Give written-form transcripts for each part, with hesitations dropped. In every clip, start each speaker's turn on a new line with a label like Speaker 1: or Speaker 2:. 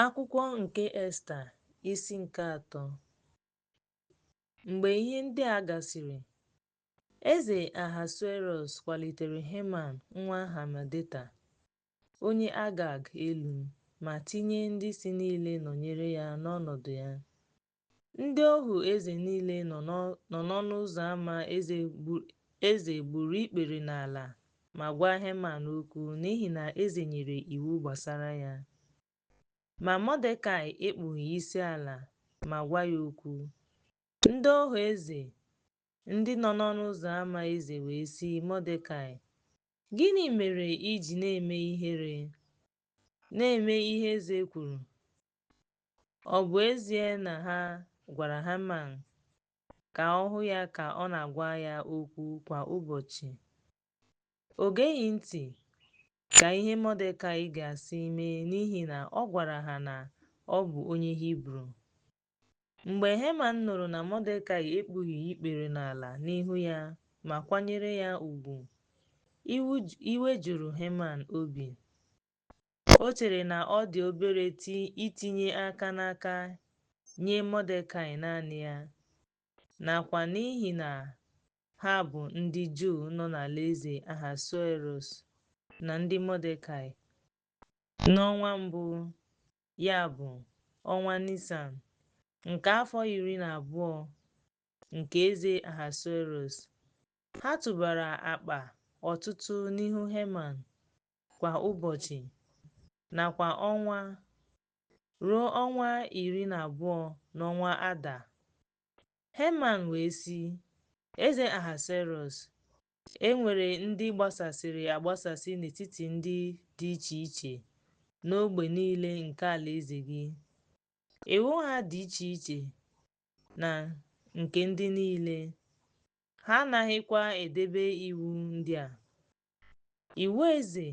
Speaker 1: Akwụkwọ nke Esta, isi nke atọ. Mgbe ihe ndị a gasịrị, eze Ahasuerọs kwalitere Heman nwa Hamedeta, onye Agag elu ma tinye ndị isi niile nọnyere ya n'ọnọdụ ya. Ndị ohu eze niile nọ n'ọnụ ụzọ ama eze gburu ikpere n'ala ma gwa Heman okwu n'ihi na eze nyere iwu gbasara ya. Ma Mọdekai ekpughị isi ala ma gwa ya okwu. Ndị ohu eze, ndị nọ n'ọnụ ụzọ ama eze wee sị Mọdekai, Gịnị mere i ji na-eme ihere, na-eme ihe eze kwuru? Ọ bụ ezie na ha gwara Heman ka ọ hụ ya ka ọ na-agwa ya okwu kwa ụbọchị, o geghị ntị ka ihe Mọdekai ga-asị mee n'ihi na ọ gwara ha na ọ bụ onye Hibru. Mgbe Heman nụrụ na Mọdekai ekpughị ikpere n'ala n'ihu ya ma kwanyere ya ugwu, iwe juru Heman obi. O chere na ọ dị obere itinye aka n'aka nye Mọdekai naanị ya, nakwa n'ihi na ha bụ ndị Juu nọ n'alaeze Ahasuerọs na ndị Mọdekai. N'ọnwa mbụ, ya bụ, ọnwa Nisan, nke afọ 12 nke eze Ahasuerọs, ha tụbara akpa ọtụtụ n'ihu Heman kwa ụbọchị na kwa ọnwa ruo ọnwa 12 n'ọnwa Ada. Heman wee sị eze Ahasuerọs, E nwere ndị gbasasịrị agbasasị n'etiti ndị dị iche iche n'ogbe niile nke alaeze gị. Iwu ha dị iche iche na nke ndị niile, ha anaghịkwa edebe iwu ndị a. Iwu eze,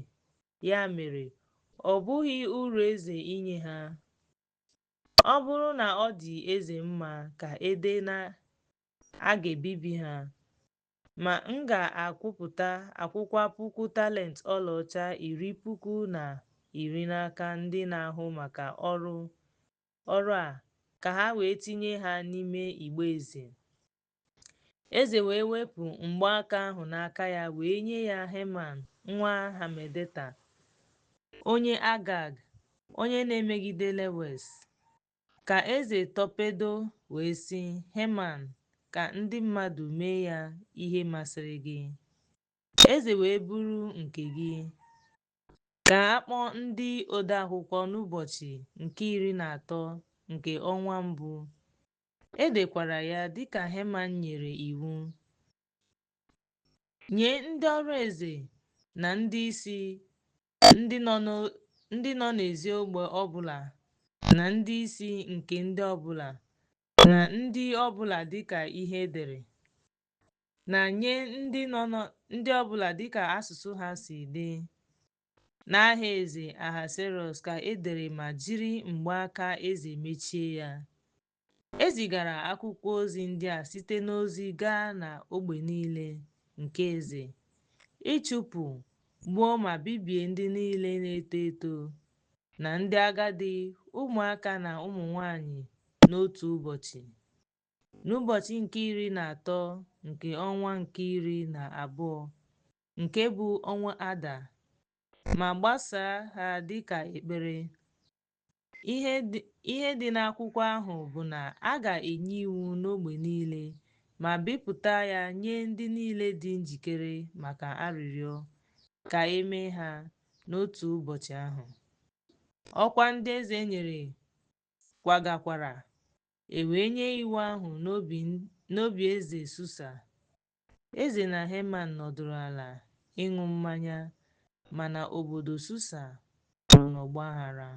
Speaker 1: ya mere, ọ bụghị uru eze inye ha. Ọ bụrụ na ọ dị eze mma ka e dee na a ga-ebibi ha, ma m ga-akwụkwa puku talent ọlaọcha 10,010 n'aka ndị na-ahụ maka ọrụ a ka ha wee tinye ha n'ime igbe eze. Eze wee wepụ mgbaaka ahụ n'aka ya wee nye ya Heman nwa Hamedeta, onye Agag, onye na-emegide Lewes. Ka eze tọpedo wee sị Heman ka ndị mmadụ mee ya ihe masịrị gị. Eze wee bụrụ nke gị. Ka a kpọọ ndị odeakwụkwọ n'ụbọchị nke 13 nke ọnwa mbụ. E dekwara ya dịka Heman nyere iwu. Nye ndị ọrụ eze na ndị isi ndị nọ n'ezi ogbe ọ bụla na ndị isi nke ndị ọ bụla na ndị ọ bụla dịka ihe e dere, na nye ndị ọ bụla dịka asụsụ ha si dị. N'aha eze Ahasuerọs ka e dere ma jiri mgbaaka eze mechie ya. E zigara akwụkwọ ozi ndị a site n'ozi gaa n'ogbe niile nke eze, ịchụpụ, gbuo ma bibie ndị niile na-eto eto na ndị agadi, ụmụaka na ụmụ nwanyị n'otu ụbọchị. N'ụbọchị nke 13 nke ọnwa nke 12, nke bụ ọnwa Ada, ma gbasaa ha dịka ekpere. Ihe dị n'akwụkwọ ahụ bụ na a ga-enye iwu n'ogbe niile ma bipụta ya nye ndị niile dị njikere maka arịrịọ ka e mee ha n'otu ụbọchị ahụ. Ọkwa ndị eze nyere kwagakwara, e wee nye iwu ahụ n'obi eze Susa. Eze na Heman nọdụrụ ala ịṅụ mmanya, mana obodo Susa nọ n'ọgba aghara.